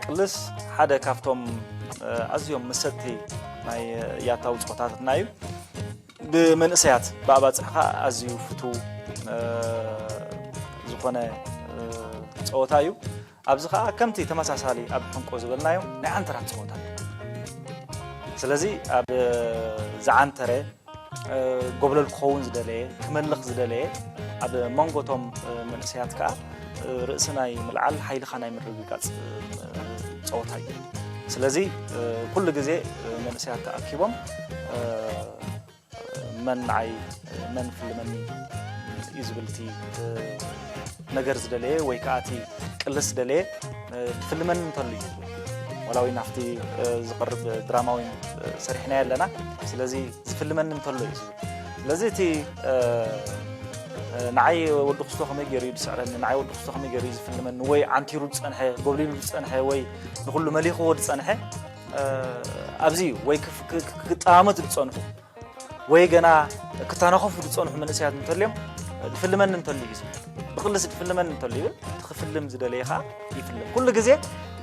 ቅልስ ሓደ ካብቶም ኣዝዮም መሰጥቲ ናይ ያታዊ ጸወታታትና እዩ። ብመንእሰያት ብኣባጽሕ ከኣ ኣዝዩ ፍቱው ዝኾነ ጸወታ እዩ። ኣብዚ ከኣ ከምቲ ተመሳሳሊ ኣብ ሕንቆ ዝበልናዮ ናይ ዓንተራት ጸወታ እዩ። ስለዚ ኣብ ዝዓንተረ ጎብለል ክኸውን ዝደለየ፣ ክመልኽ ዝደለየ፣ ኣብ መንጎ እቶም መንእሰያት ከኣ ርእሲ ናይ ምልዓል፣ ሓይልኻ ናይ ምርግጋጽ ጸወታ እዩ። ስለዚ ኩሉ ግዜ መንእሰያት ተኣኪቦም መን ንዓይ መን ፍልመኒ እዩ ዝብል እቲ ነገር ዝደለየ ወይ ከኣ እቲ ቅልስ ዝደለየ ድፍልመኒ እንተሉ እዩ ዝብል። ዋላ እውን ኣብቲ ዝቐርብ ድራማ እውን ሰሪሕናዮ ኣለና። ስለዚ ዝፍልመኒ እንተሎ እዩ ዝብል። ስለዚ እቲ ንዓይ ወዲ ክስቶ ከመይ ገይሩ እዩ ዝስዕረኒ፣ ንዓይ ወዲ ክስቶ ከመይ ገይሩ እዩ ዝፍልመኒ፣ ወይ ዓንቲሩ ዝጸንሐ፣ ጎብሊሉ ዝጸንሐ፣ ወይ ንኹሉ መሊኽዎ ዝጸንሐ ኣብዚ እዩ። ወይ ክፍ- ክ- ክ- ክጠማመቱ ዝጸንሑ ወይ ገና ክተናኸፉ ዝጸንሑ መንእሰያት እንተልዮም፣ ድፍልመኒ እንተሉ እዩ ዝብል። ብቕልስ ድፍልመኒ እንተሉ ይብል፣ እቲ ክፍልም ዝደለየ ኸኣ ይፍልም። ኩሉ ግዜ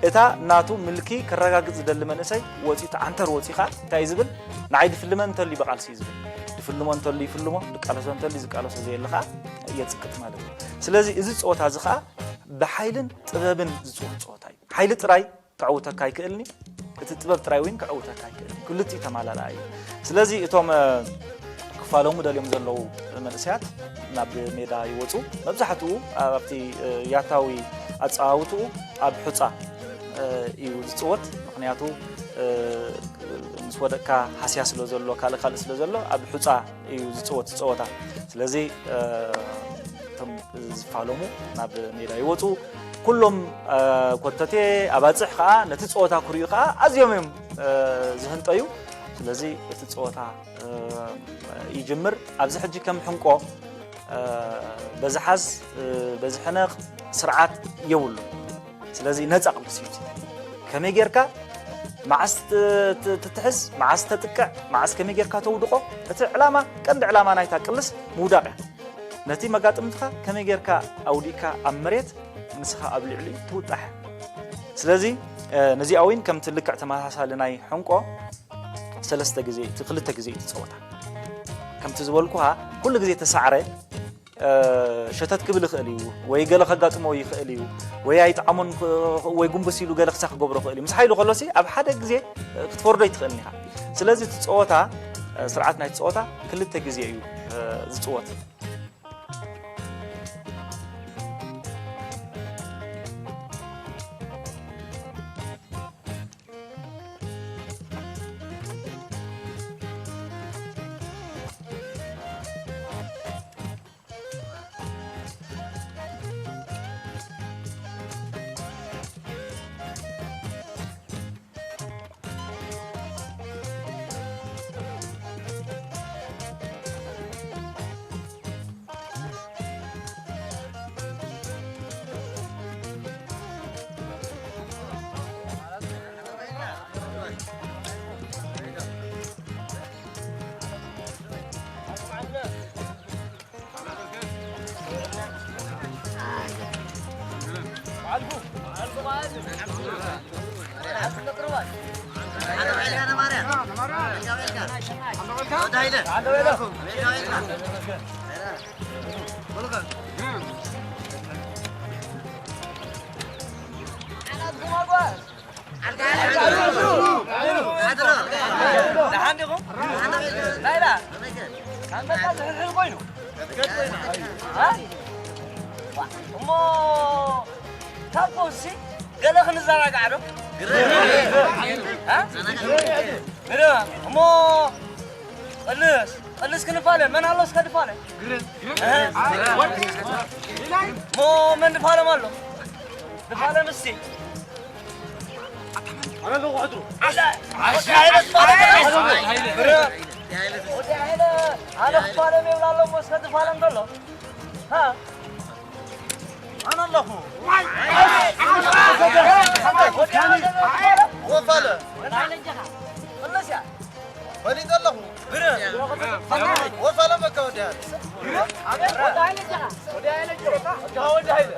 እታ ናቱ ምልኪ ከረጋግጽ ዝደሊ መንእሰይ ወጺኡ፣ ተዓንተር ወጺኡ ኸኣ እንታይ እዩ ዝብል? ንዓይ ድፍልመኒ እንተሉ እዩ ብቓልሲ እዩ ዝብል። ድፍልሞ እንተሉ ይፍልሞ፣ ድቃለሶ እንተሉ ዝቃለሶ ዘየለ ኸኣ የጽቅጥ ማለት እዩ። ስለዚ እዚ ጸወታ እዚ ኸኣ ብሓይልን ጥበብን ዝጽወት ጸወታ እዩ። ሓይሊ ጥራይ ከዕውተካ ኣይክእልኒ፣ እቲ ጥበብ ጥራይ እውን ከዕውተካ ኣይክእልኒ። ክልቲኡ ተማላላኢ እዩ። ስለዚ እቶም ክፋለሙ ደልዮም ዘለዉ መንእሰያት ናብ ሜዳ ይወፁ። መብዛሕትኡ ኣብቲ ያታዊ ኣፀዋውትኡ ኣብ ሑፃ እዩ ዝፅወት። ምኽንያቱ ምስ ወደቅካ ሃስያ ስለ ዘሎ፣ ካልእ ካልእ ስለ ዘሎ ኣብ ሑፃ እዩ ዝፅወት ጸወታ። ስለዚ እቶም ዝፋለሙ ናብ ሜዳ ይወፁ። ኩሎም ኮተቴ፣ ኣባፅሕ ከዓ ነቲ ጸወታ ክርእዩ ከዓ ኣዝዮም እዮም ዝህንጠዩ። ስለዚ እቲ ጸወታ ይጅምር። ኣብዚ ሕጂ ከም ሕንቆ በዚ ሓዝ፣ በዚ ሕነቕ ስርዓት የብሉ። ስለዚ ነጻ ቅልስ እዩ። ከመይ ጌርካ መዓስ ት- ት- ትትሕዝ፣ መዓስ ተጥቅዕ፣ መዓስ ከመይ ጌርካ ተውድቖ፣ እቲ ዕላማ፣ ቀንዲ ዕላማ ናይታ ቅልስ ምውዳቕ እያ። ነቲ መጋጥምትኻ ከመይ ጌርካ ኣውዲቕካ ኣብ መሬት፣ ንስኻ ኣብ ልዕሊኡ ትውጣሕ። ስለዚ ነዚኣ እውን ከምቲ ልክዕ ተመሳሳሊ ናይ ሕንቆ ሰለስተ ግዜ፣ እቲ ክልተ ግዜ እዩ ትጸወታ። ከምቲ ዝበልኩኻ ኩሉ ግዜ ተሳዕረ ሸተት ክብል ይኽእል እዩ፣ ወይ ገለ ከጋጥሞ ይኽእል እዩ፣ ወይ ኣይጠዓሞን ወይ ጉንብስ ኢሉ ገለ ክሳዕ ክገብሮ ይኽእል እዩ። ምስ ሓይሉ ከሎሲ ኣብ ሓደ ግዜ ክትፈርዶ ኣይትኽእልን ኢኻ። ስለዚ እቲ ጸወታ፣ ስርዓት ናይቲ ጸወታ ክልተ ግዜ እዩ ዝጽወት። ደሓን ዲኹም? ናይላ ኣንበጣ ዝሕልሕል ኮይኑ። እ? እሞ ካብ ፈውሲ ገለ ክንዘናጋዕ ዶ? እ? ግረ፣ እሞ ቅልስ፣ ቅልስ ክንፋለ፣ መን ኣሎ እስከ ድፋለ? እህ? እሞ መን ድፋለም ኣሎ? ድፋለም እስቲ። ኣነ ኣለኹ ሕድሩ። ኣለ፣ ወዲ ሃይለ ትፋለም። ግረ፣ ወዲ ሃይለ፣ ኣነ ክፋለም ይብል ኣሎ እሞ እስከ ድፋለም ዘሎ። ሃ? ኣነ ኣለኹ። ወፋለ። ፈሊጠ ኣለኹ። ወፋለ መካ ወዲ ሃይለ። ወዲ ሃይለ።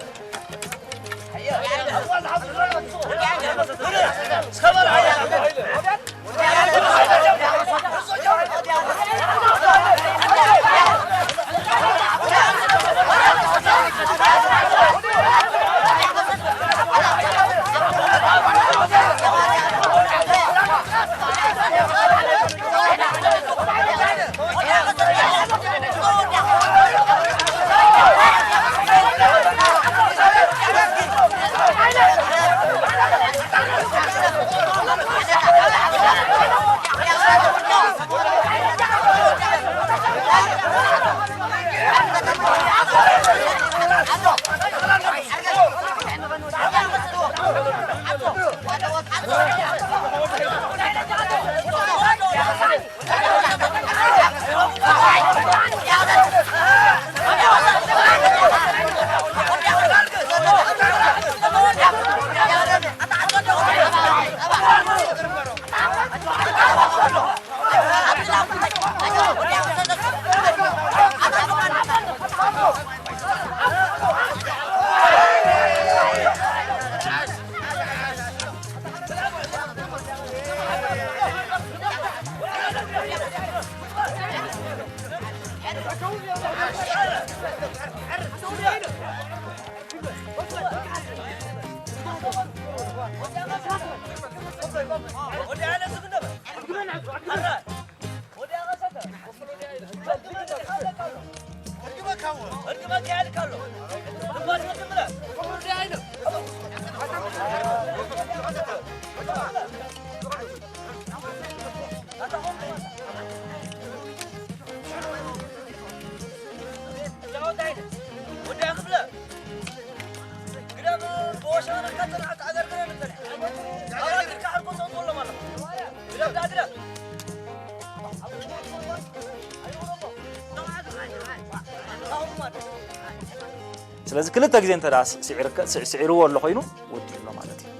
ስለዚ ክልተ ግዜ እንተ ደኣ ስዒርካ- ስዒ- ስዒርዎ ኣሎ ኮይኑ ወዲኡ ኣሎ ማለት እዩ።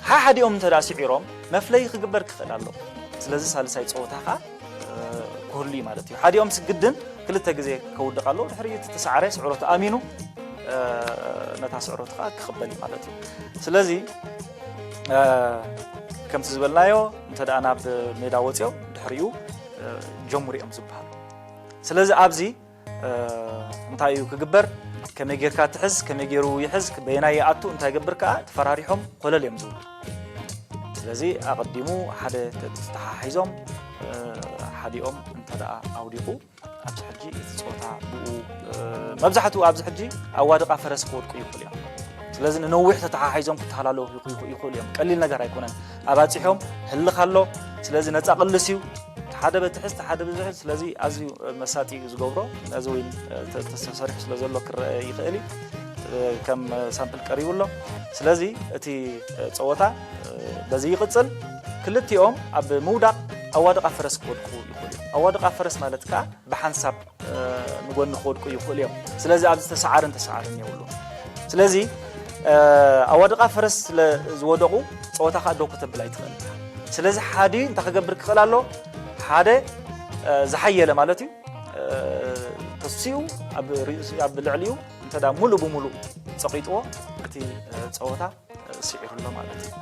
ሓሓዲኦም እንተ ደኣ ስዒሮም መፍለይ ክግበር ክኽእል ኣለዎ። ስለዚ ሳልሳይ ጸወታ ኸኣ ክህሉ እዩ ማለት እዩ። ሓዲኦም ስግድን ክልተ ግዜ ከውድቕ ኣለዎ። ድሕሪ እቲ ተሰዓረ ስዕሮት ኣሚኑ ነታ ስዕሮት ኸኣ ክቕበል እዩ ማለት እዩ። ስለዚ ከምቲ ዝበልናዮ እንተ ደኣ ናብ ሜዳ ወፂኦም ድሕሪኡ ጀምሩ እዮም ዝበሃሉ። ስለዚ ኣብዚ እንታይ እዩ ክግበር? ከመይ ጌርካ ትሕዝ? ከመይ ጌሩ ይሕዝ? በየናይ ይኣቱ? እንታይ ይገብር? ከኣ ተፈራሪሖም ኮለል እዮም ዝብሉ። ስለዚ ኣቐዲሙ ሓደ ተተሓሒዞም ሓዲኦም እንተ ደኣ ኣውዲቑ ኣብዚ ሕጂ እቲ ጸወታ ብኡ መብዛሕትኡ ኣብዚ ሕጂ ኣዋድቓ ፈረስ ክወድቁ ይኽእሉ እዮም። ስለዚ ንነዊሕ ተተሓሒዞም ክተሃላለዉ ይኽእሉ እዮም። ቀሊል ነገር ኣይኮነን። ኣባጺሖም ህልኽ ኣሎ። ስለዚ ነጻ ቅልስ እዩ። ሓደ በትሕዝ ሓደ ብዝሕዝ ስለዚ ኣዝዩ መሳጢ እዩ ዝገብሮ። ነዚ እውን ተሰሪሑ ስለ ዘሎ ክረአ ይኽእል እዩ። ከም ሳምፕል ቀሪቡ ኣሎ። ስለዚ እቲ ፀወታ በዚ ይቕፅል። ክልቲኦም ኣብ ምውዳቕ ኣዋድቓ ፈረስ ክወድቁ ይኽእሉ እዮም። ኣዋድቓ ፈረስ ማለት ከዓ ብሓንሳብ ንጎኒ ክወድቁ ይኽእሉ እዮም። ስለዚ ኣብዚ ተሰዓርን ተሰዓርን የብሉ። ስለዚ ኣዋድቓ ፈረስ ስለ ዝወደቑ ፀወታ ከዓ ደው ከተብል ኣይትኽእል። ስለዚ ሓዲ እንታይ ክገብር ክኽእል ኣሎ? ሓደ ዝሓየለ ማለት እዩ ተሲኡ ኣብ ልዕሊኡ እንተ ሙሉእ ብሙሉእ ፀቒጥዎ እቲ ፀወታ ስዒሩ ኣሎ ማለት እዩ።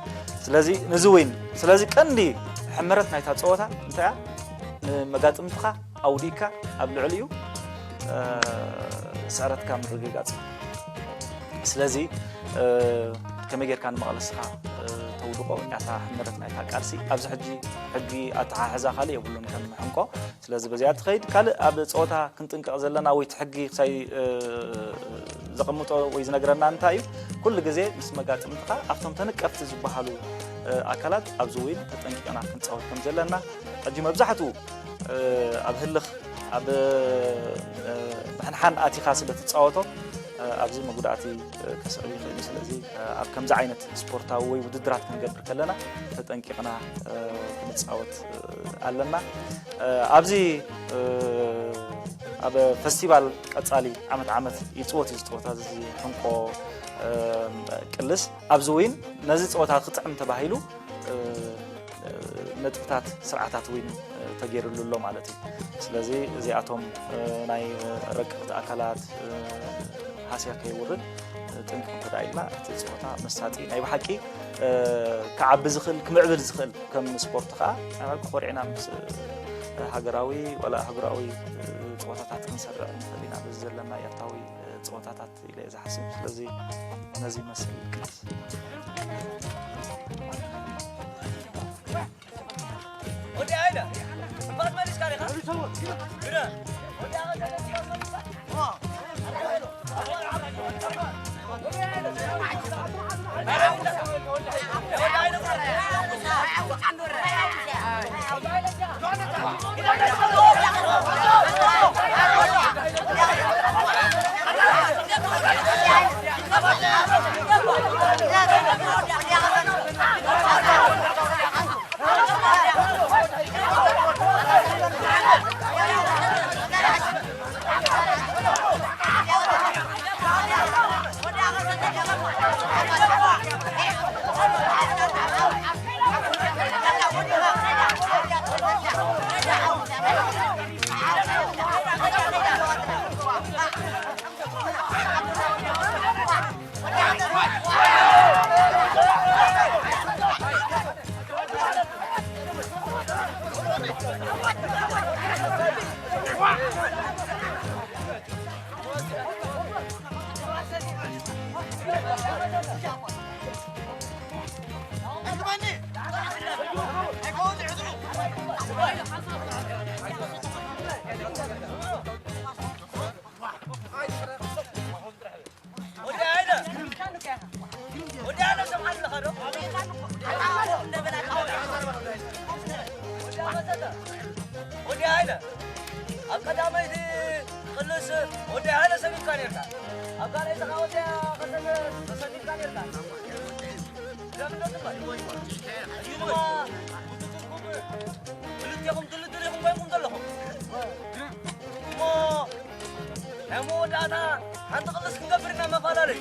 ስለዚ ንዚ ዊን ስለዚ ቀንዲ ሕመረት ናይታ ፀወታ እንታይ እያ? ንመጋጥምትኻ ኣውዲእካ ኣብ ልዕሊኡ ስዕረትካ ምርግጋፅ። ስለዚ ከመይ ጌርካ ንመቐለስኻ ተውድቆ እያታ ሕመረት ናይታ ቃልሲ። ኣብዚ ሕጂ ሕጊ ኣተሓሕዛ ካልእ የብሉን ከም ሕንቆ። ስለዚ በዚኣ ትኸይድ። ካልእ ኣብ ፀወታ ክንጥንቀቕ ዘለና ወይ እቲ ሕጊ ክሳይ ዘቐምጦ ወይ ዝነግረና እንታይ እዩ? ኩሉ ግዜ ምስ መጋጥምትኻ ኣብቶም ተነቀፍቲ ዝበሃሉ ኣካላት ኣብዚ ዊን ተጠንቂቕና ክንፃወት ከም ዘለና ሕጂ መብዛሕትኡ ኣብ ህልኽ ኣብ ምሕንሓን ኣቲኻ ስለ ትፃወቶ ኣብዚ መጉዳእቲ ከስዕብ ይኽእል እዩ። ስለዚ ኣብ ከምዚ ዓይነት ስፖርታዊ ወይ ውድድራት ክንገብር ከለና ተጠንቂቕና ክንፃወት ኣለና። ኣብዚ ኣብ ፈስቲቫል ቀፃሊ ዓመት ዓመት ይፅወት እዩ። ዝፀወታ እዚ ሕንቆ ቅልስ ኣብዚ ዊን ነዚ ፀወታ ክጥዕም ተባሂሉ ነጥብታት ስርዓታት ዊን ተገይሩሉ ኣሎ ማለት እዩ። ስለዚ እዚኣቶም ናይ ረቀቕቲ ኣካላት ሃስያ ከይውርድ ጥንቂ ክንከዳ ኢልና እቲ ፀወታ መሳጢ ናይ ብሓቂ ክዓቢ ዝኽእል ክምዕብል ዝኽእል ከም ስፖርት ከዓ ናይ ብሓቂ ኮሪዕና ምስ ሃገራዊ ዋላ ኣህጉራዊ ፀወታታት ክንሰርዕ ንኽእል ኢና በዚ ዘለና ያታዊ ፀወታታት ኢለ እየ ዝሓስብ። ስለዚ ነዚ ይመስል ቅድስ ወዲ ሃይለ ኣብ ቀዳመይቲ ቅልስ ወዲ ሃይለ ሰሚካ ነርካ። ኣብ ካልኣይቲ ከዓ ወዲ ከተመ ተሰሚካ ነርካ። ክልቲኹም ድልድል ኢኹም ኮይንኩም ዘለኹም። እሞ ናይ መወዳእታ ሓንቲ ቅልስ ክንገብር ኢና መፈላለዩ።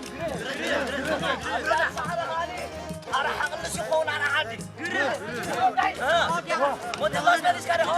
ኣርሓ ቅልስ ይኸውን ኣርሓ ዓዲ። እ፣ ሞቴ ባስካል እስካ ደኸዋ።